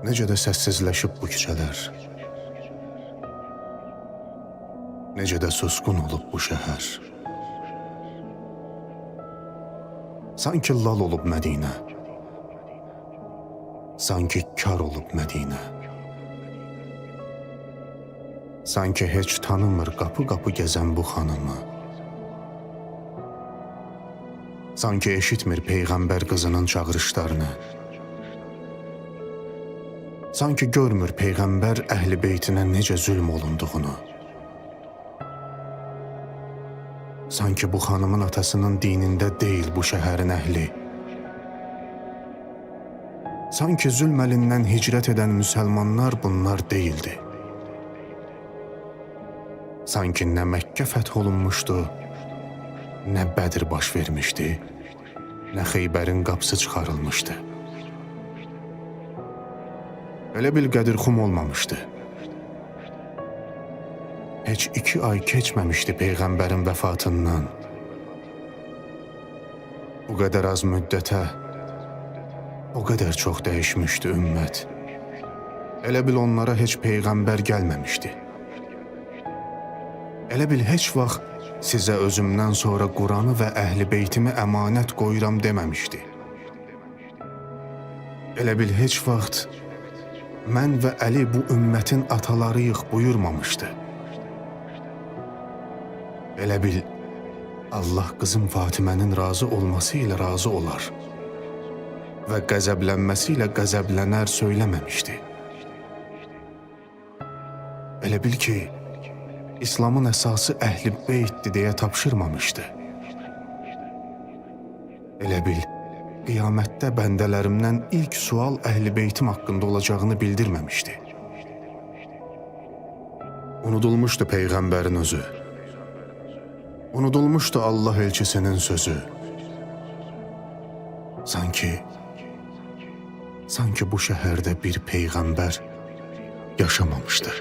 Necə də səssizləşib bu küçələr. Necə də susqun olub bu şəhər. Sanki lal olub Mədinə. Sanki kar olub Mədinə. Sanki heç tanımır qapı-qapı gəzən bu xanımı. Sanki eşitmir peyğəmbər qızının çağırışlarını. Sanki görmür peyğəmbər əhli beytinə necə zülm olunduğunu. Sanki bu xanımın atasının dinində deyil bu şəhərin əhli. Sanki zülm əlindən hicrət edən müsəlmanlar bunlar deyildi. Sanki nə Məkkə fəth olunmuşdu, nə Bədir baş vermişdi, nə Xeybərin qapısı çıxarılmışdı. Elə bil Qədirxum olmamışdı. Heç 2 ay keçməmişdi Peyğəmbərin vəfatından. Bu qədər az müddətə o qədər çox dəyişmişdi ümmət. Elə bil onlara heç Peyğəmbər gəlməmişdi. Elə bil heç vaxt sizə özümdən sonra Quranı və əhli beytimi əmanət qoyuram deməmişdi. Elə bil heç vaxt mən və Əli bu ümmətin atalarıyıq buyurmamışdı. Elə bil Allah qızım Fatimənin razı olması ilə razı olar və qəzəblənməsi ilə qəzəblənər söyləməmişdi. Elə bil ki, İslamın əsası əhl-i beytdir deyə tapşırmamışdı. Elə bil, qiyamətdə bəndələrimdən ilk sual əhl-i beytim haqqında olacağını bildirməmişdi. Unudulmuşdu Peyğəmbərin özü. Unudulmuşdu Allah elçisinin sözü. Sanki bu şəhərdə bir peyğəmbər yaşamamışdı.